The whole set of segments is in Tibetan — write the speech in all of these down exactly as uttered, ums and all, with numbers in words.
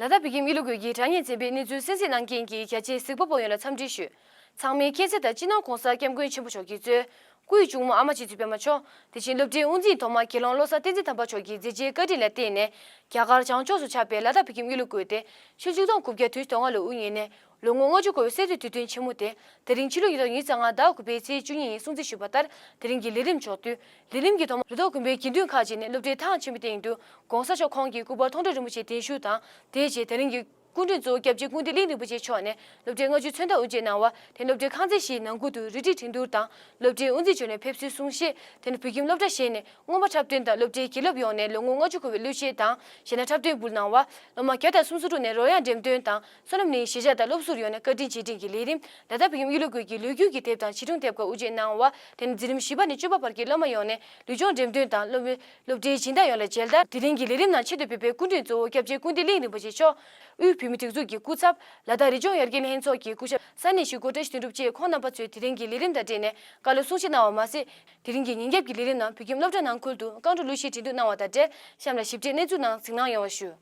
ལ་དྭགས་བོད་ཁྱིམ་གཡུ་ལོ་དགོན་གྱི་དྲ་བརྙན་ཚན་པས་གནས་ཚུལ་གསན་གཟིགས་གནང་མཁན་གྱི་རྒྱ་ཆེའི་གཟིགས་པ་པོ་ཡོངས་ལ་འཚམས་འདྲི་ཞུ། ཚང་མས་མཁྱེན་གསལ་ལྟར་སྤྱི་ནོར་༸གོང་ས་༸སྐྱབས་མགོན་ཆེན་པོ་མཆོག་གིས་གཙོས་སྐུའི་གཅུང་མོ་ཨ་མ་རྗེ་བཙུན་པད་མ་མཆོག་དེ་བཞིན་སློབ་གྲྭའི་དབུ་འཛིན་ཐོག་མ་དགེ་སློང་བློ་བཟང་བསྟན་འཛིན་དམ་པ་མཆོག་གིས་མཛད་རྗེས་བཀའ་དྲིན་ལ་བརྟེན་ནས་རྒྱ་གར་བྱང་ཕྱོགས་སུ་ཆགས་པའི་ལ་དྭགས་བོད་ཁྱིམ་གཡུ་ལོ་དགོན་དེ་ཕྱི་ལོ་ཆིག་སྟོང་དགུ་བརྒྱ་དོན་དོན་ལྔ་ལོར་དབུ་བརྙེས་ནས་ལོ་ངོ་ལྔ་བཅུ་འཁོར་བའི་སྲད་མཐའི་དུས་སྟོན་ཆེན་མོ་དེ་དེ་རིང་ཕྱི་ལོ་ཉིས་སྟོང་ཉི་ཤུ་རྩ་ལྔ་ཟླ་དགུ་པའི་ཚེས་བཅུ་གཉིས་ཉིན་སྲུང་བརྩི་ཞུས་པ་ལྟར་དེ་རིང་གི་ལས་རིམ་འཇོག་དུས། ལས་རིམ་གྱི་ཐོག་མར་ལ་དྭགས་དགོན་པའི་དགེ་འདུན་ཁག་ཅིག་ནས་སློབ་གྲྭའི་ཐང་ཆེན་མོའི་སྟེང་དུ་༸གོང་ས་མཆོག་ཁོང་གི་སྐུ་པར་མཐོང་གྲོལ་རིན་པོ་ཆེ་གདན་ཞུ་དང་། དེའི་རྗེས་དེ་རིང་གི་སྐུ་མགྲོན་གཙོ་བོ་སྐྱབས་རྗེ་ཀུན་བདེ་གླིང་རིན་པོ་ཆེ་མཆོག་ནས་སློབ་གྲྭའི་ལྔ་བཅུ་ཚོན་མདོག་དབུ་འབྱེད་གནང་བ་དེ་སློབ་གྲྭའི་ཁང་ཚན་བཞིའི་ནང་ཁུལ་དུ་རུ་སྒྲིག་འགྲན་བསྡུར་དང་སློབ་གྲྭའི་དབུ་འཛིན་མཆོག་ནས་ཕེབས་བསུའི་གསུང་བཤད་དེ་ནས་བོད་ཁྱིམ་སློབ་གྲྭ་གཞན་ནས་མངོན་པ་འཁྲབ་སྟོན་དང་སློབ་གྲྭའི་དགེ་སློབ་ཡོངས་ནས་ལོ་ངོ་ལྔ་བཅུ་འཁོར་བའི་གླུ་གཞས་དང་གཞས་སྣ་འཁྲབ་སྟོན་འབུལ་གནང་བ། སློབ་མ་བརྒྱ་དང་སུམ་ཅུ་སོ་དྲུག་ནས་རོལ་དབྱངས་འགྲེམས་སྟོན་དང་བསོད་ནམས་གླིང་གཞིས་ཆགས་དང་སློབ་ཟུར་ཡོངས་ནས་བཀའ་དྲིན་རྗེས་དྲན་གྱི་ལས་རིམ་ལ་དྭགས་བོད་ཁྱིམ་གཡུ་ལོ་དགོན་གྱི་ལོ་རྒྱུས་ཀྱི་དེབ་དང་བྱིས་སྒྲུང་དེབ་ཁག་དབུ་འབྱེད་གནང་བ། དེ་ནས་འཛིན་རིམ་བཞི་པ་ནས་བཅུ་པ་བར་གྱི་སློབ་མ་ཡོངས་ནས་ལུས་སྦྱོང་འགྲེམས་སྟོན་དང་སློབ་སློབ་གྲྭའི་སྦྱིན་བདག་ཡོངས་ལ་མཇལ་དར། དེ་རིང་གི་ལས་རིམ་ནང་ཆེད་དུ་ཕེབས་པའི་སྐུ་མགྲོན་གཙོ་བོ་སྐྱབས་རྗེ་ཀུན་བདེ་གླིང་རིན་པོ་ཆེ་མཆོག་དབུས་བོད་མིའི་སྒྲིག་འཛུགས་ཀྱི་སྐུ་ཚབ། ལ་དྭགས་རི་ལྗོངས་ཡར་རྒྱས་ལྷན་ཚོགས་ཀྱི་སྐུ་ཞབས་ས་གནས་གཞིས་འགོ་བཀྲ་ཤིས་དོན་གྲུབ་བཅས་ཁོང་རྣམ་པ་ཚོས་དེ་རིང་གི་ལས་རིམ་དང་འབྲེལ་ནས་བཀའ་སློབ་གསུང་བཤད་གནང་བ་མ་ཟད། དེ་རིང་གི་ཉིན་རྒྱབ་ཀྱི་ལས་རིམ་ནང་བོད་ཁྱིམ་སློབ་གྲྭ་ནང་ཁུལ་དུ་རྐང་བྲོ་གླུ་གཞས་འགྲན་བསྡུར་གནང་བ་དང་འབྲེལ་གཤམ་ལ་ཞིབ་ཕྲའི་གནས་ཚུལ་ནང་གཟིགས་གནང་ཡོང་བ་ཞུ།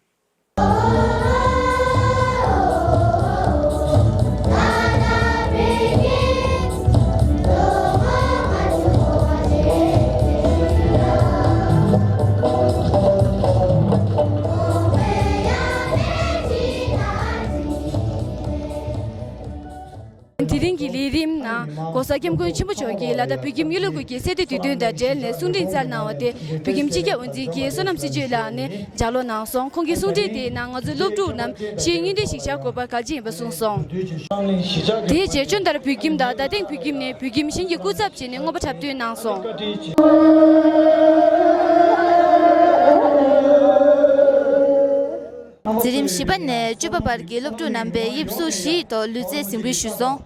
དེ་རིང་གི་ལས་རིམ་ནང་༸གོང་ས་༸སྐྱབས་མགོན་ཆེན་པོ་མཆོག་གིས་ལ་དྭགས་བོད་ཁྱིམ་གཡུ་ལོ་དགོན་གྱི་སྲད་མཐའི་དུས་སྟོན་དང་འབྲེལ་ནས་གསུང་འཕྲིན་སྩལ་གནང་བ་དེ་བོད་ཁྱིམ་སྤྱི་ཁྱབ་དབུ་འཛིན་གྱི་བསོད་ནམས་སྲིད་གཅོད་ལགས་ནས་ལྗགས་ཀློག་གནང་སོང་། ཁོང་གིས་གསུང་འཕྲིན་དེའི་ནང་ང་ཚོ་སློབ་ཕྲུག་རྣམས་ཤེས་ཡོན་སྙིང་བསྡུས་ཤིག་བྱ་དགོས་པ་གལ་ཆེན་ཡིན་པ་གསུངས་སོང་། དེའི་རྗེས་སྤྱི་ཟླ་བར་བོད་ཁྱིམ་དང་རྡ་སྟེང་བོད་ཁྱིམ་ནས་བོད་ཁྱིམ་གཞན་གྱི་སྐུ་ཚབ་བྱས་ནས་མངོན་པ་འཁྲབ་སྟོན་གནང་སོང་། འཛིན་རིམ་བཞི་པ་ནས་བཅུ་པ་བར་གྱི་སློབ་ཕྲུག་རྣམ་པས་དབྱིབས་གཟུགས་བཞིའི་ཐོག་ལུས་རྩལ་གཟིགས་འབུལ་ཞུས་སོང་།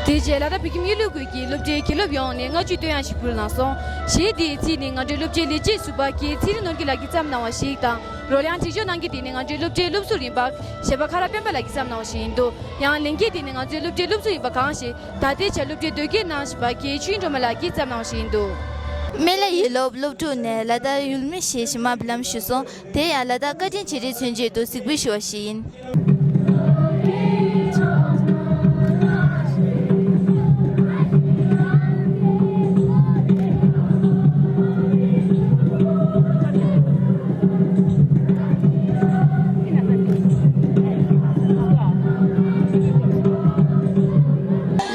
དེ་རྗེས་ལ་དྭགས་བོད་ཁྱིམ་གཡུ་ལོ་དགོན་གྱི་སློབ་གྲྭའི་དགེ་སློབ་ཡོངས་ནས་བསྔགས་བརྗོད་བསྟོད་དབྱངས་ཤིག་འབུལ་གནང་སོང་། གཞས་འདིའི་ཚིག་ནི་ང་ཚོའི་སློབ་གྲྭའི་ལས་བྱེད་ཟུར་པ་ཀྱེ་ཚེ་རིང་ནོར་རྒྱས་ལགས་ཀྱིས་བརྩམས་གནང་བ་ཞིག་དང་། རོལ་དབྱངས་འབྲི་ཕྱོགས་གནང་མཁན་དེ་ནི་ང་ཚོའི་སློབ་གྲྭའི་སློབ་ཟུར་ཡིན་པ་གཞས་པ་ཁ་རག་སྤེན་པ་ལགས་ཀྱིས་བརྩམས་གནང་བ་ཞིག་ཡིན་འདུག། ཡང་ལེན་སྐྱེས་དེ་ནི་ང་ཚོའི་སློབ་གྲྭའི་སློབ་ཟུར་ཡིན་པ་གང་ཞིག་ད་ལྟའི་ཆར་སློབ་གྲྭའི་དོལ་རྒྱལ་གནང་བཞིན་པ་ཀྱེ་ཆོས་དབྱིངས་སྒྲོལ་མ་ལགས་ཀྱིས་བརྩམས་གནང་བ་ཞིག་ཡིན་འདུག། སྨན་བླ་ཡིད་སློབ་སློབ་ཕྲུག་ནས་ལ་དྭགས་ཡུལ་མི་ཞེས་ཞི་མ་བི་ལམ་ཞུས་སོང་། དེ་ཡང་ལ་དྭགས་བཀའ་དྲིན་རྗེས་དྲན་མཚོན་ཆེད་དུ་གཟིགས་འབུལ་ཞུ་བ་ཞིག་ཡིན།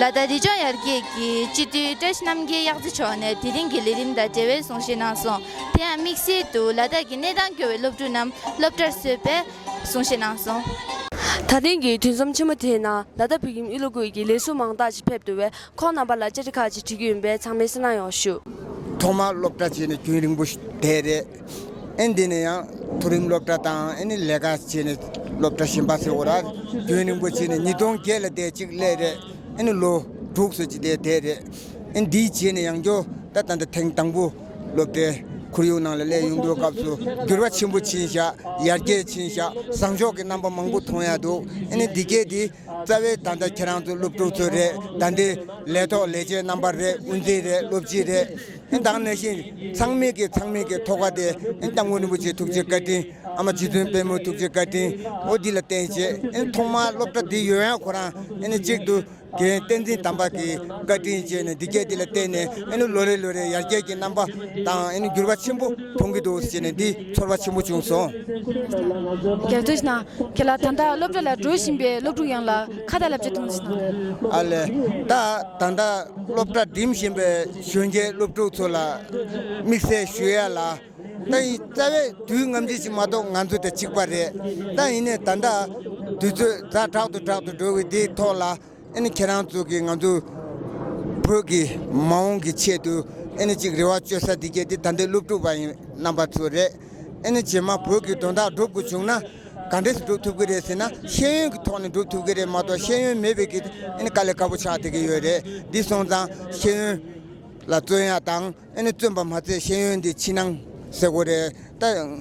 ལ་དྭགས་རི་ལྗོངས་ཡར་རྒྱས་ཀྱི་སྤྱི་འཐུས་བཀྲ་ཤིས་རྣམ་རྒྱལ་གཡག་རྩེ་མཆོག་ནས་དེ་རིང་གི་ལས་རིམ་དང་འབྲེལ་བའི་གསུང་བཤད་གནང་སོང་། དེ་ཡང་དམིགས་བསལ་དུ་ལ་དྭགས་ཀྱི་གནས་སྟངས་སྐྱོ་བའི་སློབ་ཕྲུག་རྣམས་སློབ་གྲྭར་བསུ་བའི་གསུང་བཤད་གནང་སོང་། དེ་རིང་གི་འདུ་འཛོམས་ཆེན་མོ་དེའི་ནང་ལ་དྭགས་བོད་ཁྱིམ་གཡུ་ལོ་དགོན་གྱི་ལས་ཟུར་མང་དག་ཅིག་ཕེབས་འདུག་པས། ཁོང་རྣམ་པ་ལ་བཅར་འདྲི་ཁག་ཅིག་དྲི་རྒྱུ་ཡིན་པས་ཚང་མས་གསན་གནང་ཡོང་ཞུ། ཐོག་མར་སློབ་གྲྭ་བྱས་ནས་རྒྱུན་རིང་པོ་བསྡད་རེད། ཨེ་འདི་ནས་ཡང་མཐོ་རིམ་སློབ་གྲྭ་དང་ཨེ་ནི་ལས་ཀ་བྱས་ནས་སློབ་གྲྭ་གཞན་པ་ཟེར་བ་ར་རྒྱུན་རིང་པོ་བྱས་ནས་ཉིས་སྟོང་བརྒྱད་ལ་བསྡད་གཅིག་སླེབས་རེད། ཨེ་ནི་ལོ་དྲུག་ཙམ་ཅིག་བསྡད་བསྡད་རེད། ཨེ་འདིའི་རྗེས་ནས་ཡང་བསྐྱར་ད་ད་ལྟ་ཐེངས་དང་པོ་སློབ་གྲྭའི་ཁོར་ཡུག་ནང་ལ་སླེབས་ཡོང་དུས་སྐབས་སུ་འགྱུར་བ་ཆེན་པོ་ཕྱིན་ཤག་ཡར་རྒྱས་ཕྱིན་ཤག་བཟང་ཕྱོགས་ཀྱི་རྣམ་པ་མང་པོ་མཐོང་ཡག་འདུག། ཨེ་ནི་འདི་གས་འདི་རྩ་བའི་ད་ལྟ་ཁྱེད་རང་ཚོ་སློབ་ཕྲུག་ཚོ་རེད། ད་འདི་ལས་ཐོག་ལས་བྱེད་རྣམ་པ་རེད། དབུ་འཛིན་རེད། སློབ་སྤྱི་རེད། ཨེ་ད་ག་ནང་བཞིན་ཚང་མས་ཀྱི་ཚང་མས་ཀྱི་ཐོག་ཁ་དེ་ཨེ་སྐྱབས་མགོན་རིན་པོ་ཆེ་ཐུགས་རྗེ་བཀའ་དྲིན། ཨ་མ་རྗེ་བཙུན་པད་མའི་ཐུགས་རྗེ་བཀའ་དྲིན། འོ་འདི་ལ་བརྟེན་བྱས་ཨེ་ཐོག་མར་སློབ་གྲྭ་འདི་ཡོང་ཡག་ཁོ་རང་ཨེ་ནི་གཅིག་ཏུ་རྒན་བསྟན་འཛིན་དམ་པ་གི་བཀའ་དྲིན་བྱས་ནས་འདི་སྐད་འདི་ལ་བརྟེན་ནས་ཨེ་ནི་ལོ་རེ་ལོ་རེ་ཡར་རྒྱས་ཀྱི་རྣམ་པ་དང་ཨེ་ནི་འགྱུར་བ་ཆེན་པོ་མཐོང་གི་འདུག་ཟེར་ནས་འདི་ཚོར་བ་ཆེན་པོ་བྱུང་སོང་། རྒྱལ་དུ་ན་ཁྱེད་ལ་ད་ལྟ་སློབ་གྲྭ་ལ་འགྲོ་བཞིན་པའི་སློབ་ཕྲུག་ཡོངས་ལ་ཁ་ཏ་ལབ་ཅེས་གཏོང་ཞིག་གནང་། ཨ་ལས། ད་ད་ལྟ་སློབ་གྲྭ་འགྲིམ་བཞིན་པའི་གཞོན་སྐྱེས་སློབ་ཕྲུག་ཚོ་ལ་དམིགས་བསལ་ཞུ་ཡ་ལ། ད་ཡིན་རྩ་བའི་དུས་སྔ་ཕྱི་ཞིག་མ་གཏོགས་ང་ཚོ་དང་གཅིག་པ་རེད། ད་ཡིན་ནའི་ད་ལྟ་དུས་ཚོད་ཛ་དྲག་ཏུ་དྲག་ཏུ་འགྲོ་བའི་འདིའི་ཐོག་ལ་ཨེ་ནི་ཁྱེད་རང་ཚོ་གིས་ང་ཚོ་བོད་ཀྱི་མ་འོངས་ཀྱི་ཆེད་དུ་ཨེ་ནི་གཅིག་རེ་བ་བཅོལ་ས་འདི་གས་འདི་ད་ལྟའི་སློབ་ཕྲུག་པ་ཡིན་རྣམ་པ་ཚོ་རེད། ཨེ་ནི་རྗེས་མ་བོད་ཀྱི་དོན་དག་སྒྲུབ་དགོས་བྱུང་ན་ག་འདྲས་སུ་སྒྲུབ་ཐུབ་ཀྱི་རེད་ཟེར་ན་ཤེས་ཡོན་གྱི་ཐོག་ནས་སྒྲུབ་ཐུབ་ཀྱི་རེད་མ་གཏོགས་ཤེས་ཡོན་མེད་པའི་གི་ཨེ་ནི་དཀའ་ལས་ཁག་པོ་ཆགས་བསྡད་ཀྱི་ཡོད་རེད། འདི་སོང་ཙང་ཤེས་ཡོན་ལ་བརྩོན་ཡ་དང་། ཨེ་ནི་བརྩོན་པ་མ་ཚད་ཤེས་ཡོན་འདི་ཕྱི་ནང་ཟེར་དགོས་རེད། ད་ཨང་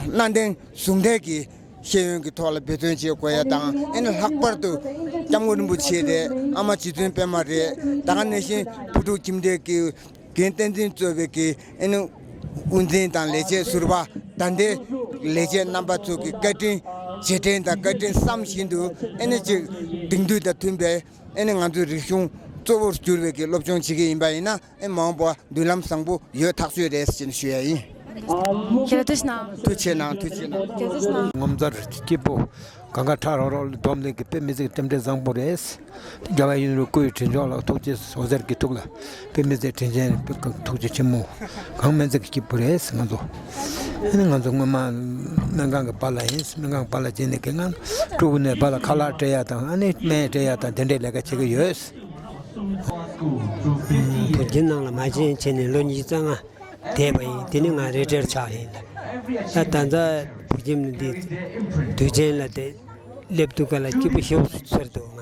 སྣ་ལྡན་ཟུང་ལྡན་གྱི་ ཤེས་ཡོན་གྱི་ཐོག་ལ་འབད་བརྩོན་བྱེད་དགོས་ཡ་དང་། ཨེ་ནི་ལྷག་པར་དུ་སྐྱབས་མགོན་རིན་པོ་ཆེ་རེད། ཨ་མ་རྗེ་བཙུན་པད་མ་རེད། ད་ག་ནང་བཞིན་བོད་ཕྲུག་ཁྱིམ་སྡེ་གི་རྒན་བསྟན་འཛིན་གཙོས་པའི་གི་ཨེ་ནི་དབུ་འཛིན་དང་ལས་བྱེད་ཟུར་པ། ད་ལྟའི་ལས་བྱེད་རྣམ་པ་ཚོ་གི་བཀའ་དྲིན་རྗེས་དྲན་དང་བཀའ་དྲིན་བསམ་བཞིན་དུ། ཨེ་ནི་ཅིག་དེང་དུས་དང་མཐུན་པའི་ཨེ་ནི་ང་ཚོའི་རིག་གཞུང་གཙོ་བོར་གྱུར་པའི་གི་སློབ་སྦྱོང་བྱེད་ཀྱི་ཡིན་པ་ཡིན་ན། ཨེ་མ་འོངས་པ་མདུན་ལམ་བཟང་པོ་ཡོད་ཐག་ཆོད་རེད་ཅེས་ཞུ་ཡ་ཡིན། ཁྱེད་ལ་ཐུགས་རྗེ་གནང་། ཐུགས་རྗེ་གནང་། ཐུགས་རྗེ་གནང་། ཁྱེད་ལ་ཐུགས་རྗེ་གནང་། ངོ་མཚར་སྐྱིད་པོ། གང་ག་ཁྲ་རོག་རོག་ལ་འཛོམས་ལེན་གྱི་དཔེ་མི་སྲིད་རྟེན་འབྲེལ་བཟང་པོ་རེད། རྒྱལ་བ་ཡིད་བཞིན་ནོར་བུའི་སྐུའི་དྲིན་མཆོག་ལ། ཐུགས་རྗེ་འོད་ཟེར་གྱི་ཐུགས་ལ། དཔེ་མི་སྲིད་དྲིན་ཅན། ཐུགས་རྗེ་ཆེན་མོ། གང་མི་སྲིད་སྐྱིད་པོ་རེད། ང་ཚོ་ཨ་ནི་ང་ཚོ་སྔོན་མ་སྨན་ཁང་གི་པཱ་ལགས་ཡིན། སྨན་ཁང་གི་པཱ་ལགས་བྱས་ནས་ཀྱི་ང་ཕྲུ་གུ་ནས་པཱ་ལགས་ཁ་ལག་སྤྲད་ཡ་དང་། ཨ་ནི་སྨན་སྤྲད་ཡ་དང་། དེ་འདྲའི་ལས་ཀ་བྱེད་ཀྱི་ཡོད། བོད་ཁྱིམ་ནང་ལ་མ་བྱན་བྱས་ནས་ལོ་ཉི་ཤུ་རྩ་ལྔ་བསྡད་པ་ཡིན། དེ་ནི་ང་རི་ཊ་ཡར་ཆགས་ཡིན་ལ། ད་ད་ལྟ་བོད་ཁྱིམ་འདི་དུས་ཆེན་ལ་དེ་སླེབས་དུས་ག་ལ་སྐྱིད་པོ་ཞེ་པོ་ཚོར་འདུག་ང་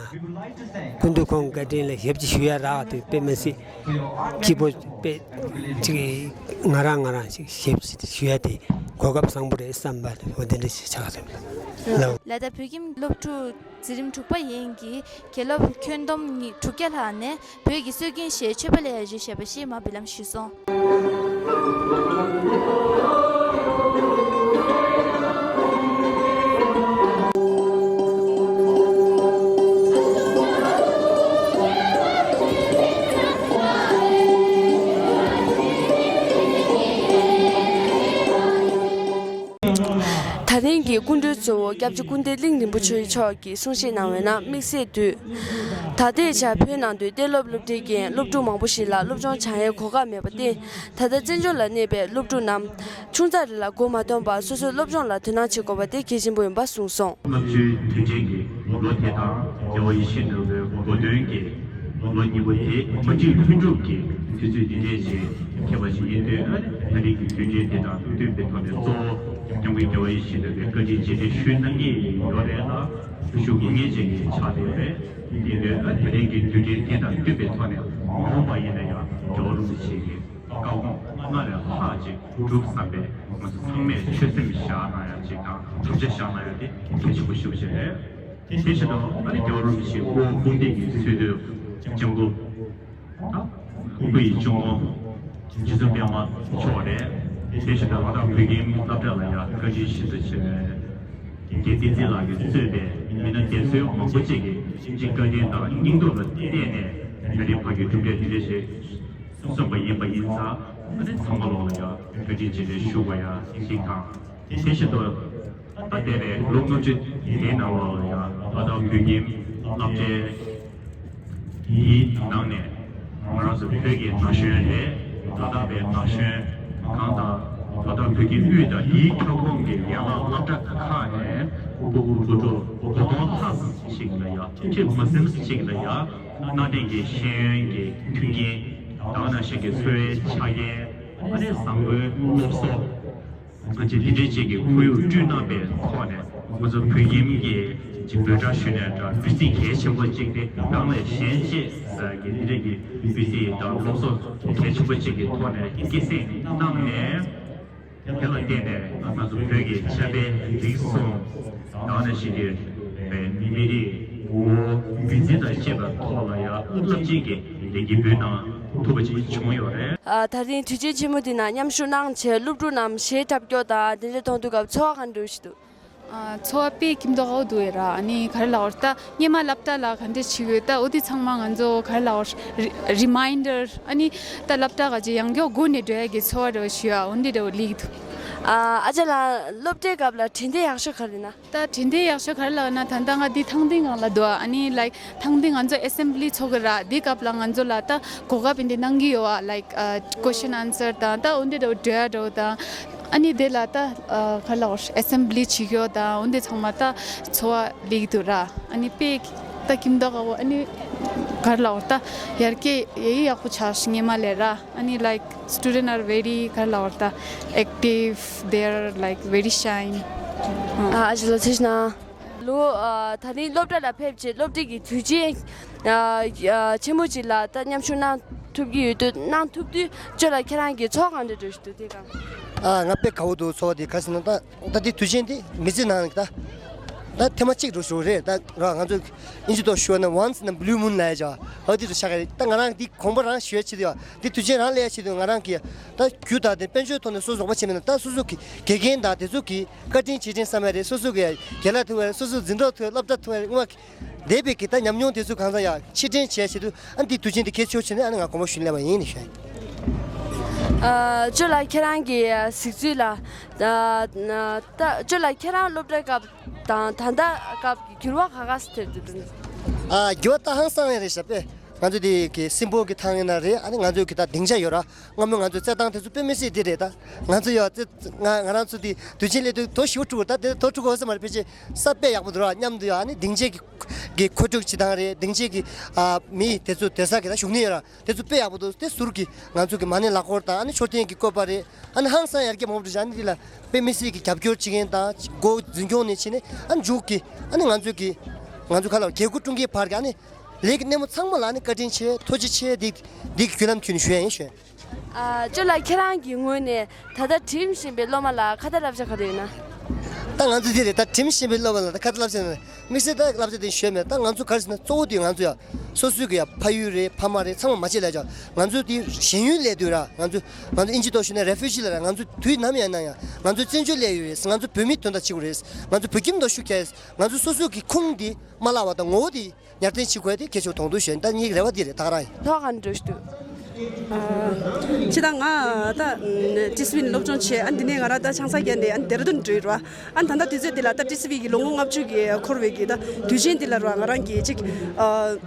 སྐུ་མདུན་ཁོང་བཀའ་དྲིན་ལ་ཞབས་ཕྱི་ཞུ་ཡ་རག་དུས་དཔེ་མི་སྲིད་སྐྱིད་པོ། དཔེ་ཅིག་ང་རང་ང་རང་ཞིག་ཞབས་ཕྱི་ཞུ་ཡ་དེ་གོ་སྐབས་བཟང་པོ་རེད་བསམ་པ་འོ་དེ་འདྲ་ཞིག་ཆགས་སོང་ལ། ལ་དྭགས་བོད་ཁྱིམ་སློབ་ཕྲུག་འཛིན་རིམ་དྲུག་པ་ཡན་གྱི་དགེ་སློབ་ཁྱོན་བསྡོམས་ཉི་དྲུག་བརྒྱ་ལྷག་ནས་བོད་ཀྱི་སྲོལ་རྒྱུན་གཞས་མཆོད་པ་ལེགས་བྱས་ཞེས་པ་ཞིག་མར་འབུལ་ལམ་ཞུས་སོང་། ད་ཐེངས་ཀྱི་སྐུ་མགྲོན་གཙོ་བོ་སྐྱབས་རྗེ་ཀུན་བདེ་གླིང་རིན་པོ་ཆེ་མཆོག་གིས་གསུང་བཤད་གནང་བའི་ནང་དམིགས་བསལ་དུ། ད་ལྟའི་ཆར་བོད་ནང་དུ་གཏན་སློབ་སློབ་གྲྭའི་རྐྱེན་སློབ་ཕྲུག་མང་པོ་ཞིག་ལ་སློབ་སྦྱོང་སྦྱང་ཡའི་གོ་སྐབས་མེད་པ་སྟེ། ད་ལྟ་བཙན་བྱོལ་ལ་གནས་པའི་སློབ་ཕྲུག་རྣམས་ཆུང་ཙག་རེ་ལ་མགོ་མ་འཐོམས་པར་སོ་སོའི་སློབ་སྦྱོང་ལ་དོ་སྣང་བྱེད་དགོས་པ་དེ་གལ་ཆེན་པོ་ཡིན་པ་གསུངས་སོང་། ལྔ་བཅུའི་དུས་ཆེན་གྱི་ལོ་དེ་དང་རྒྱལ་བ་ཡིད་བཞིན་ནོར་བུའི་གོ་སྟོན་གྱི་ལོ་གཉིས་པོ་དེ་མ་བཅོས་ལྷུན་གྲུབ་ཀྱི་དུས་ཚོད་འདི་འདྲའི་ཞིག་ཁེལ་བ་ཞིག་ཡིན་དུས། ཨ་ནི་ད་རེས་ཀྱི་དུས་ཆེན་དེ་དང་མཐུན་པའི་ཐོག་ནས་གཙོ་བོ་སྐྱབས་མགོན་རྒྱལ་བ་ཡིད་བཞིན་ནོར་བུའི་བཀའ་དྲིན་རྗེས་དྲན་ཞུ་གནང་གི་ཡོད་རེད་ལ། ཤུགས་ངེས་ཅན་གྱི་ཆགས་བསྡད་རེད། དེ་དུས་ཨ་ད་རེས་ཀྱི་དུས་ཆེན་དེ་དང་མཐུན་པའི་ཐོག་ནས་མ་འོངས་པ་ཡིན་ན་ཡང་རྒྱལ་བ་རིན་པོ་ཆེ་གི་བཀའ་དགོངས་སྔར་ལས་ལྷག་ཅིག་སྒྲུབ་བསམ་པའི་ང་ཚོ་ཚང་མས་ཆོད་སེམས་བཞག་གནང་ཡ་ཅིག་དང་དམ་བཅའ་བཞག་གནང་ཡ་དེ་གལ་ཆེན་པོ་ཞེ་པོ་ཅིག་རེད། དེ་བཞིན་དུ་ཨ་ནི་རྒྱལ་བ་རིན་པོ་ཆེའི་སྐུ་ངོ་སྐུ་ཕྲེང་གི་གསོལ་འདེབས་སྐྱབས་མགོན་སྐུ་ཡི་གཅུང་མོ་རྗེ་བཙུན་པད་མ་མཆོག་རེད། དེ་བཞིན་དུ་ལ་དྭགས་བོད་ཁྱིམ་སློབ་གྲྭ་ལ་ཡང་བཀའ་དྲིན་ཤིན་ཏུ་ཆེ་བའི་དགེ་བསྟན་འཛིན་ལགས་ཀྱིས་གཙོས་པའི་མི་སྣ་སྡེ་ཚན་མང་པོ་ཅིག་གིས་སྤྱི་བཀའ་དྲིན་དང་སྙིང་སྟོབས་ལ་བརྟེན་ནས་ད་རེས་བར་གྱི་གྲུབ་འབྲས་འདི་འདྲ་ཞིག་སོན་པ་ཡིན་པ་ཡིན་ཙང་། ཨ་ནི་ཚང་མ་ལོག་ལ་ཡང་བཀའ་དྲིན་རྗེས་དྲན་ཞུ་དགོས་ཡ་ཞིག་དང་། དེ་བཞིན་དུ་ད་འདས་པའི་ལོ་ལྔ་བཅུ་དེའི་ནང་ལོགས་ལ་ཡང་ལ་དྭགས་བོད་ཁྱིམ་སློབ་གྲྭའི་དེའི་ནང་ནས་ང་རང་ཚོ་བོད་ཀྱི་ན་གཞོན་རེད། ལ་དྭགས་པའི་ན་གཞོན་གང་དང་། ལ་དྭགས་བོད་ཀྱི་དབུས་དང་དེའི་ཁྱབ་ཁོངས་ཀྱི་ཡན་ལག་སློབ་གྲྭ་ཁག་ནས་ཕྲུ་གུ་ཕྲུ་གུ་དགུ་སྟོང་ལྷག་ཙམ་ཞིག་ལ་ཡང་ཁྲི་མ་ཟིན་ཞིག་ལ་ཡང་གནའ་དེང་གི་ཤེས་ཡོན་གྱི་མཐུན་རྐྱེན། དེ་ནང་བཞིན་གྱི་འཚོ་བའི་ཆ་རྐྱེན། ཨ་ནི་བཟང་པོའི་སློབ་གསོ། ང་ཚོས་འདི་འདྲའི་ཅིག་གི་ཁོར་ཡུག་བསྐྲུན་གནང་པའི་ཐོག་ནས། ང་ཚོ་བོད་ཁྱིམ་གྱི་ཅིག་འབོད་སྒྲ་ཞུས་ནས་འདྲ། འབོད་ཚིག་གལ་ཆེན་པོ་གཅིག་དེ་རང་ལས་གཞན་གཅེས་ཟེར་གྱི་འདི་འདྲའི་གི་འབོད་ཚིག་དང་སློབ་གསོ་གལ་ཆེན་པོ་གཅིག་གི་ཐོག་ནས་སྐྱེད་སྲིང་གནང་ནས། དེ་ལ་བརྟེན་ནས་ང་ཚོ་བོད་ཀྱི་ཆབ་དཔལ་རིག་གསུམ། དེ་ནང་བཞིན་གྱི་མི་རིགས་ངོ་བོ་རྒྱུད་འཛིན་དང་བཅས་པའི་ཐོག་ལ་ཡང་རླབས་ཆེན་གྱི་ལས་འགུལ་སྤེལ་གནང་ཐུབ་པ་ཅིག་བྱུང་ཡོད་རེད། ཨ། ད་རིང་དུས་ཆེན་ཆེན་མོ་འདི་ནང་མཉམ་ཞུགས་གནང་བྱས་སློབ་ཕྲུག་རྣམས་གཞས་འཁྲབ་སྐྱོར་དང་དེ་འདྲ་གཏོང་དུས་སྐབས་ཚོར་བ་ག་འདྲ་ཞིག་འདུག་ཨ། ཚོར་བ་དཔེ་ཁྱིམ་ཐོག་ཨའོ་འདུག་ཨེ་ར། ཨ་ནི་ག་རེ་ལབ་དགོས་རེད། ད་སྔོན་མ་སློབ་གྲྭ་ལ་ག་འདྲ་བྱེད་དགོས། ད་འོ་དེ་ཚང་མ་ང་ཚོ་ག་རེ་ལབ་དགོས་རེད། རི་མའིན་ཌར། ཨ་ནི་ད་སློབ་གྲྭ་ག་ཅིག་ཡང་བསྐྱར་སྒོ་ནས་འགྲོ་ཡ་གི་ཚོར་བ་རེ་བ་ཞུ་ཡ་འོ་འདི་འདྲ་བོ་སླེབས་ཀྱི་འདུག་ཨ། ཨ་ཅག་ལགས་སློབ་གྲྭའི་སྐབས་ལ་དྲན་རྟེན་ཡག་ཤོས་ག་རེ་ན། ད་དྲན་རྟེན་ཡག་ཤོས་ག་རེ་ལབ་ན། ད་ལྟ་ང་འདི་ཐང་སྟེང་སྒང་ལ་འདུག་ཨ་ནི་ལའིཀ་ཐང་སྟེང་ང་ཚོ་ཨེ་སེམ་བྷི་ལི་ཚོགས་ཀྱི་ར། འདི་སྐབས་ལ་ང་ཚོ་ལ་ད་གོ་སྐབས་འདི་གནང་གི་ཡོད་ཨ། ལའིཀ་ཨ། ཀོ་ཤན་ཨན་སར་དང་ད་འོ་འདི་འདྲ་བོ་འགྲོ་ཡ་འདྲ་བོ་དང་། ཨ་ནི་དེ་ལ་ད་ཨ། ག་རེ་ལབ་དགོས་རེད། ཨེ་སེམ་བྷི་ལི་བྱེད་ཀྱི་ཡོད་དང་འོ་འདི་ཚང་མ་ད་ཚོར་བ་སླེབས་ཀྱི་འདུག་ར། ཨ་ནི་དཔེ་ད་ཁྱིམ་ཐོག་ཨའོ་ཨ་ནི་ག་རེ་ལབ་དགོས་རེད། ད་ཡར་རྒྱས་ཡག་པོ་ཆགས་ཤག་སྔོན་མ་ལས་ར། ཨ་ནི་like student are very ག་རེ་ལབ་དགོས་རེད། ད་active, they are like very shy. ཨ། ཨ་ཅག་ལགས་ཐུགས་རྗེ་གནང་། ལོ། ཨ། ད་ནི་སློབ་གྲྭ་ལ་ཕེབས་བྱས་སློབ་གྲྭ་གི་དུས་ཆེན། ཨ། ཨ། ཆེན་མོ་ཅིག་ལ་ད་མཉམ་ཞུགས་གནང་ཐུབ་ཀྱི་ཡོད་དུས། གནང་ཐུབ་དུས་ཅོ་ལགས་ཁྱེད་རང་གི་ཚོར་བ་ག་འདྲ་འདྲ་ཞིག་འདུག་དེ་ག་ཨ། ང་དཔེ་དགའ་བོ་འདུག་ཚོར་བ་དེ། ག་ཟེར་ན་ད། ད་འདི་དུས་ཆེན་འདི་མི་ཚེ་ནང་ད། ད་ཐེངས་མ་གཅིག་འགྲོ་ཞུ་རེད་ད་ར། ང་ཚོ་ཨིན་ཇི་ཐོག་ཞུ་བ་ན་once in a blue moon ལབ་ཡ་ཅིག་ཨ་འདི་འདྲ་ཆགས་ཀྱི་རེད། ད་ང་རང་འདི་དགོངས་པ་རང་ཞུ་ཡ་ཆེད་དུ་ཡ། འདི་དུས་ཆེན་རང་ལ་ཡ་ཆེད་དུ་ང་རང་གི་ད་རྒྱུ་ད་དེ་དཔལ་འབྱོར་ཐོག་ནས་སོ་སོ་རོགས་པ་བྱས་མེད་ན། ད་སོ་སོ་གི་དགེ་རྒན་དང་དེ་ཚོ་གི་བཀའ་དྲིན་རྗེས་དྲན་བསམ་ཡ་རེད། སོ་སོ་གི་ཡ་རྒན་ལགས་ཐུག་ཡ། སོ་སོ་འཛིན་གྲོགས་ཐུག་ཡ། སློབ་གྲྭ་ཐུག་ཡ་རེད། སྔོན་མ་འདས་པའི་གི་ད་ཉམས་མྱོང་དེ་ཚོ་གང་ཟག་ཡ་ཕྱིར་དྲན་བྱེད་ཆེད་དུ་ཨ་འདི་དུས་ཆེན་འདི་གལ་ཆེ་བོ་བྱས་ནས་ཨ་ནི་ང་དགོངས་པ་ཞུ་ལེ་བ་ཡིན་ནི་ཞུ། ཨ། ཅོ་ལགས་ཁྱེད་རང་གི་གཟིགས་ཚུལ་ལ། ཨ། ད་ཅོ་ལགས་ཁྱེད་རང་སློབ་གྲྭའི་སྐབས་དང་ད་ལྟ་སྐབས་ཀྱི་འགྱུར་བ་ག་ག་ཟེར་ཐེབས་འདུག་ཨ། འགྱུར་བ་ད་ཧང་སང་ཡ་རེད་ཤག་པས། ང་ཚོ་དེ་གི་སྲིན་པོ་གི་ཐང་ཡིན་ན་རེད། ཨ་ནི་ང་ཚོ་གི་ད་སྡིངས་ཆ་ཡོད་ར། སྔ་མོ་ང་ཚོ་རྩེད་ཐང་དེ་ཚོ་དཔེ་མི་སྲིད་དེ་རེད་ད། ང་ཚོ་ཡ་རྩེད་ང་ང་རང་ཚོ་དེ་དུས་ཆེན་སླེབས་དུས་དོ་ཞིག་དཀྲུགས། ད་དེ་དོ་དཀྲུགས་གོ་ས་མ་རེད། ཕལ་ཆེར་ས་དཔེ་ཡག་པོ་འདུག་ར། མཉམ་དུ་ཡ་ཨ་ནི་སྡིངས་ཆའི་གི་གི་མཁོ་སྤྲོད་བྱེད་སྟངས་རེད། སྡིངས་ཆའི་གི་ཨ་མི་དེ་ཚོ་སྡོད་ས་གི་ད་བཞུགས་གནས་ཡོད་ར། དེ་ཚོ་དཔེ་ཡག་པོ་འདུག་དེ་ཟུར་གི་ང་ཚོ་གི་མ་ཎི་ལག་འཁོར་དང་ཨ་ནི་མཆོད་རྟེན་གི་བཀོད་པ་རེད། ཨ་ནི་ཧང་སང་ཡར་རྒྱས་མང་པོ་འགྲོ་བཞག་ཨ་ནི་དེ་ལ་དཔེ་མི་སྲིད་ཀྱི་རྒྱབ་སྐྱོར་བྱེད་མཁན་དང་འགོ་འཛིན་སྐྱོང་ནས་བྱས་ནས་ཨ་ནི་མཇུག་གི་ཨ་ནི་ང་ཚོ་གི་ང་ཚོ་ག་ལ་རྒྱལ་སྒོ་སྲུང་མཁན་བར་གྱི་ཨ་ནི་ལས་ཀྱི་སྣེ་མོ་ཚང་མ་ལ་ཨ་ནི་བཀའ་དྲིན་ཆེ་ཐུགས་རྗེ་ཆེ། འདི་འདི་གི་བརྒྱུད་ལམ་བརྒྱུད་ནས་ཞུ་ཡ་ཡིན་ཞུ། ཨ། ཅོ་ལགས་ཁྱེད་རང་གི་ངོས་ནས་ད་ལྟ་འགྲིམ་བཞིན་པའི་སློབ་མ་ལ་ཁ་ཏ་བསླབ་བྱ་ག་རེ་ཡོད་ན། ད་ང་ཚོ་འདི་རེད་ད། འགྲིམ་བཞིན་པའི་སློབ་མ་ལ་ད་ཁ་ཏ་བསླབ་བྱ་ཡོད་ན། དམིགས་བསལ་ད་བསླབ་བྱ་དེ་ཞུས་མེད། ད་ང་ཚོ་ག་རེ་ཟེར་ན་གཙོ་བོ་དེ་ང་ཚོ་ཡ་སོ་སོའི་གི་ཡ་ཕ་ཡུལ་རེད། ཕ་མ་རེད། ཚང་མ་མ་བརྗེད་ལབ་ཀྱང་ང་ཚོ་དེ་གཞན་ཡུལ་སླེབས་དུས་ར། ང་ཚོ་ང་ཚོ་ཨིན་ཇི་ཐོག་ཞུས་ན་རེ་ཕུ་ཇི་ལབ་ར། ང་ཚོ་དུས་ནམ་ཡང་ན་ཡང་ང་ཚོ་བཙན་བྱོལ་སླེབས་ཡོད་རེད། ང་ཚོ་བོད་མི་དོན་དག་བྱེད་དགོས་རེད། ང་ཚོ་བོད་ཁྱིམ་དང་ཤུགས་རྒྱག་ང་ཚོ་སོ་སོའི་གི་ཁུངས་དེ་མ་བརླག་པ་དང་ངོ་བོ་དེ་ཉར་འཛིན་བྱེད་དགོས་དེ་གལ་ཆེ་བ་མཐོང་འདུག་ཞུ། ད་ངའི་རེ་བ་འདི་རེད། ད་ག་རང་ཡིན། ཐོག་ག་འགྲོ་ཞུ་འདུག་ཨ། ཅི་ད་ང་ད་ཊི་སི་ཝི་ནས་སློབ་སྦྱོང་བྱས། ཨ་འདི་ནས་ང་རང་ད་ཆང་ས་བརྒྱབ་ནས་ཨ་ཌེ་ར་ཌུན་འགྲོ་ཡི་རེད་བ། ཨ་ད་ལྟ་དུས་ཚོད་འདི་ལ་ད་ཊི་སི་ཝི་གི་ལོ་ངོ་ལྔ་བཅུ་གི་འཁོར་བའི་གི་ད་དུས་ཆེན་འདི་ལ་ར་ང་རང་གི་ཅིག་ཨ།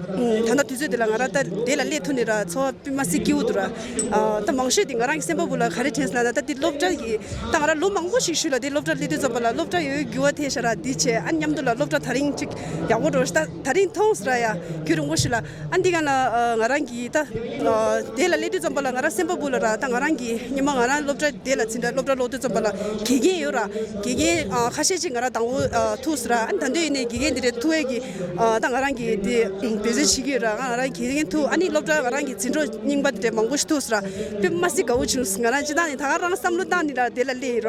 ད་ལྟ་དུས་ཚོད་འདི་ལ་ང་རང་ད་དེ་ལ་སླེབས་ཐུབ་ནས་ར་ཚོར་བ་དཔེ་མ་སྲིད་སྐྱིད་པོ་འདུག་ར། ཨ། ད་མང་ཤོས་དེ་ང་རང་གི་སེམས་པ་བུ་ལ་ག་རེ་དྲན་སོང་ལབ་ན། ད་དེ་སློབ་གྲྭ་གི་ད་ང་རང་ལོ་མང་པོ་ཞིག་ཤུལ་ལ་དེ་སློབ་གྲྭར་སླེབས་དུས་ཙམ་པ་ལ་སློབ་གྲྭ་ཡོད་འགྱུར་བ་ཐེབས་ཤག་ར། དེ་བྱས་ཨ་མཉམ་དུ་ལ་སློབ་གྲྭ་དེ་རིང་ཅིག་ཡག་པོ་འགྲོ་ཤག་ད་དེ་རིང་མཐོང་སོང་ར་ཡ། ཁྱོད་རིང་པོ་ཞིག་ལ་ཨ་འདི་ག་ལ་ཨ་ང་རང་གི་ད་ཨ་དེ་ལ་སླེབས་དུས་ཙམ་པ་ལ་ང་རང་སེམས་པ་བུ་ལ་ར། ད་ང་རང་གི་སྔོན་མ་ང་རང་སློབ་གྲྭ་དེ་ལ་ཕྱིན་དྲ་སློབ་གྲྭ་ལོག་དུས་ཙམ་པ་ལ་དགེ་རྒན་ཡོད་ར། དགེ་རྒན་ཨ་ཁ་ཤས་ཅིག་ང་རང་དང་པོ་ཨ་ཐུག་སོང་ར། ཨ་ད་དུང་ཡིན་ནའི་དགེ་རྒན་དེ་འདྲ་ཐུག་ཡས་ཀྱི་ཨ་ད་ང་རང་གི་དེ་འབད་བརྩོན་བྱེད་ཀྱི་ཡོད་ར། ང་རང་དགེ་རྒན་ཐུག་ཨ་ནི་སློབ་གྲྭ་ང་རང་གི་འཛིན་གྲོགས་རྙིང་པ་དེ་འདྲ་མང་པོ་ཞིག་ཐུག་སོང་ར། དཔེ་མ་སྲིད་དགའ་བོ་བྱུང་སོང་། ང་རང་སྤྱིར་བཏང་ནས་ད་ག་རང་བསམ་བློ་བཏང་ནས་ར་དེ་ལ་སླེབས་ཡིན་ར།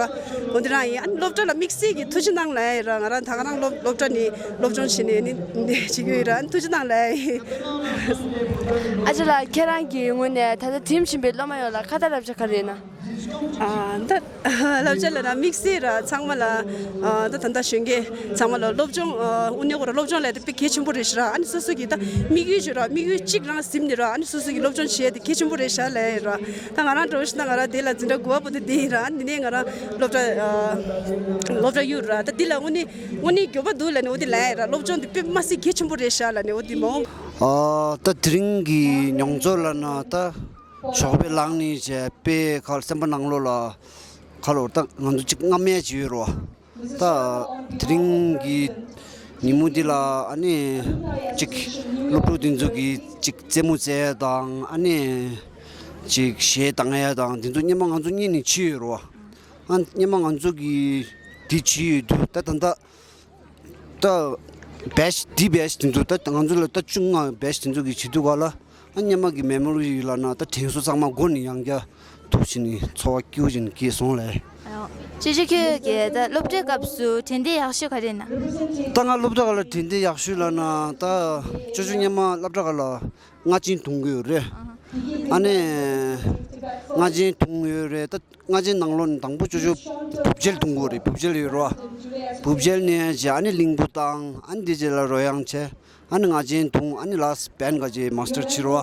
འོ་དེ་རང་ཡིན། ཨ་ནི་སློབ་གྲྭ་ལ་དམིགས་བསལ་གྱི་ཐུགས་རྗེ་གནང་ལབ་ཡ་ཡིན་ར། ང་རང་ད་ག་རང་སློབ་སློབ་གྲྭ་ནས་སློབ་སྦྱོང་བྱས་ནས་ནི་འདི་བྱེད་ཀྱི་ཡོད་ར། ཨ་ནི་ཐུགས་རྗེ་གནང་ལབ་ཡ་ཡིན། ཨ་ཅོ་ལགས་ཁྱེད་རང་གི་ངོས་ནས་ད་ལྟ་འགྲིམ་བཞིན་པའི་སློབ་མ་ཡོངས་ལ་ཁ་ཏ་བསླབ་བྱ་ག་རེ་ཡོད་ན། ཨ་ད་བསླབ་བྱ་ལབ་ན་དམིགས་བསལ་ར་ཚང་མ་ལ་ཨ་ད་ད་ལྟ་གཞོན་སྐྱེས་ཚང་མ་ལ་སློབ་སྦྱོང་ཨ་དངོས་གནས་ཁོ་ར་སློབ་སྦྱོང་ལབ་ཡ་དེ་དཔེ་གལ་ཆེན་པོ་རེད་ཤག་ར། ཨ་ནི་སོ་སོ་གི་ད་དམིགས་ཡུལ་ཅིག་ར་དམིགས་ཡུལ་གཅིག་རང་ཟིན་ནས་ར། ཨ་ནི་སོ་སོ་གི་སློབ་སྦྱོང་བྱེད་ཡ་དེ་གལ་ཆེན་པོ་རེད་ཤག་ལབ་ཡ་ཡིན་ར། ད་ང་རང་འདྲ་བོ་ཞིག་ན་ང་རང་དེ་ལ་འཛིན་གྲྭ་དགུ་པ་བར་དུ་བསྡད་ཡིན་ར། ཨ་ནི་དེ་ནས་ང་རང་སློབ་གྲྭ་ཨ་སློབ་གྲྭ་གཡུགས་ར། ད་འདི་ལ་དངོས་གནས་དངོས་གནས་འགྱོད་པ་འདུག་ལབ་ནས་འོ་དེ་ལབ་ཡ་ཡིན་ར། སློབ་སྦྱོང་འདི་དཔེ་མ་སྲིད་གལ་ཆེན་པོ་རེད་ཤག་ལབ་ནས་འོ་དེ་མ་འོངས། ཨ་ད་དེ་རིང་གི་མྱོང་ཚོར་ལབ་ན་ད་ཞོགས་པའི་ལངས་ནས་བྱས་པའི་ཁ་སེམས་པ་ནང་ལོགས་ལ་ཁ་ལོ་ད་ང་ཚོ་གཅིག་རྔ་མ་ཅིག་ཡོད་རེད་བ། ད་དེ་རིང་གི་ཉིན་མོ་འདི་ལ་ཨ་ནི་གཅིག་སློབ་ཕྲུག་དེ་ཚོ་གིས་གཅིག་རྩེད་མོ་རྩེ་ཡ་དང་ཨ་ནི་གཅིག་གཞས་བཏང་ཡ་དང་དེ་ཚོ་སྔོན་མ་ང་ཚོ་གཉིས་ནས་བྱས་ཡོད་རེད་བ། ཨ་སྔོན་མ་ང་ཚོ་གིས་དེ་བྱས་ཡོད་དུས་ད་ད་ད་ད་བེ་ཆི་འདི་བེ་ཆི་དེ་ཚོ་ད་ང་ཚོ་ལ་ད་བཅུ་ལྔ་བེ་ཆི་དེ་ཚོ་གིས་བྱེད་དུས་ག་ལ་ཨ་སྔོན་མ་གི་མེ་མོ་རི་ལབ་ན་ད་དྲན་གསོ་ཚང་མ་མགོ་ནས་ཡང་བསྐྱར་ཐུག་བྱས་ནས་ཚོར་བ་སྐྱིད་པོ་ཅིག་སྐྱེས་སོང་ལགས། ཅོ་ཅོ་ཁྱོད་ཀྱིས་ད་སློབ་གྲྭའི་སྐབས་སུ་དྲན་རྟེན་ཡག་ཤོས་ག་རེ་ཡིན་ན། ད་ང་སློབ་གྲྭ་ག་ལ་དྲན་རྟེན་ཡག་ཤོས་ལབ་ན་ད་ཅོ་ཅོ་སྔོན་མ་སློབ་གྲྭ་ག་ལ་རྔ་ཆེན་འཐུང་གི་ཡོད་རེད། ཨ་ནི་རྔ་ཆེན་འཐུང་ཡོད་རེད། ད་རྔ་ཆེན་ནང་ལོགས་ནས་དང་པོ་ཅོ་ཅོ་བུབ་རྒྱལ་འཐུང་གི་ཡོད་རེད། བུབ་རྒྱལ་ཡོད་རེད་བ། བུབ་རྒྱལ་ནས་བྱས་ཨ་ནི་གླིང་བུ་བཏང་། ཨ་ནི་དེ་རྗེས་ལ་རོལ་དབྱངས་བྱས། ཨ་ནི་རྔ་ཆེན་འཐུང་། ཨ་ནི་ལ་སི་བན་ག་ཅེ་མཱ་སི་ཊར་བྱེད་རོ།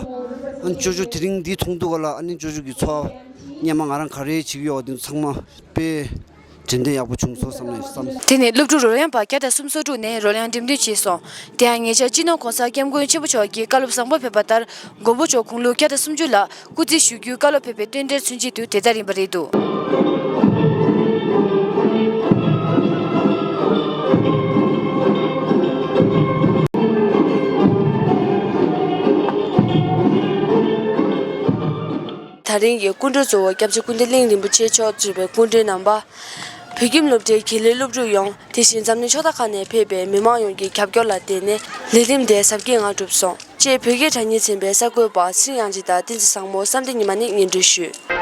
ཨ་ནི་ཅོ་ཅོ་དེ་རིང་འདི་མཐོང་དུས་ག་ལ་ཨ་ནི་ཅོ་ཅོ་གི་ཚོར་བ་སྔོན་མ་ང་རང་ག་རེ་བྱེད་ཀྱི་ཡོད་པ་དེ་ཚོ་ཚང་མ་དཔེ་དྲན་རྟེན་ཡག་པོ་བྱུང་སོང་བསམ་ནས་བསམ། དེ་ནས་སློབ་ཕྲུག་རོལ་དབྱངས་པ་བརྒྱ་དང་སུམ་ཅུ་སོ་དྲུག་ནས་རོལ་དབྱངས་འགྲེམས་སྟོན་བྱས་སོང་། དེ་ཡང་ཉེ་ཆར་སྤྱི་ནོར་༸གོང་ས་༸སྐྱབས་མགོན་ཆེན་པོ་མཆོག་གིས་བཀའ་སློབ་བཟང་པོ་ཕེབས་པ་ལྟར་མགོན་པོ་མཆོག་དགུང་ལོ་བརྒྱ་དང་སུམ་ཅུ་ལ་སྐུ་ཚེ་ཞུ་རྒྱུའི་བཀའ་སློབ་ཕེབས་པའི་རྟེན་འབྲེལ་མཚོན་བྱེད་དུ་དེ་ལྟར་ཡིན་པ་རེད་འདུག་ད་རིང་གི་སྐུ་མགྲོན་གཙོ་བོ་སྐྱབས་རྗེ་ཀུན་བདེ་གླིང་རིན་པོ་ཆེ་མཆོག་གཙོས་པའི་སྐུ་མགྲོན་རྣམ་པ། བོད་ཁྱིམ་སློབ་གྲྭའི་དགེ་ལས་སློབ་ཕྲུག་ཡོངས། དེ་བཞིན་འཛམ་གླིང་ཕྱོགས་མཐའ་ཁག་ནས་ཕེབས་པའི་མི་མང་ཡོངས་ཀྱི་རྒྱབ་སྐྱོར་ལ་བརྟེན་ནས་ལས་རིམ་དེ་གཟབ་རྒྱས་ངང་གྲུབ་སོང་། ཅེས་བོད་སྐད་དྲ་བརྙན་འཛིན་པའི་གསར་འགོད་པ་ཚེ་རིང་དབྱངས་ཅན་དང་བསྟན་འཛིན་བཟང་མོ་བསམ་གཏན་ཉི་མ་ནས་སྙན་སྒྲོན་ཞུས།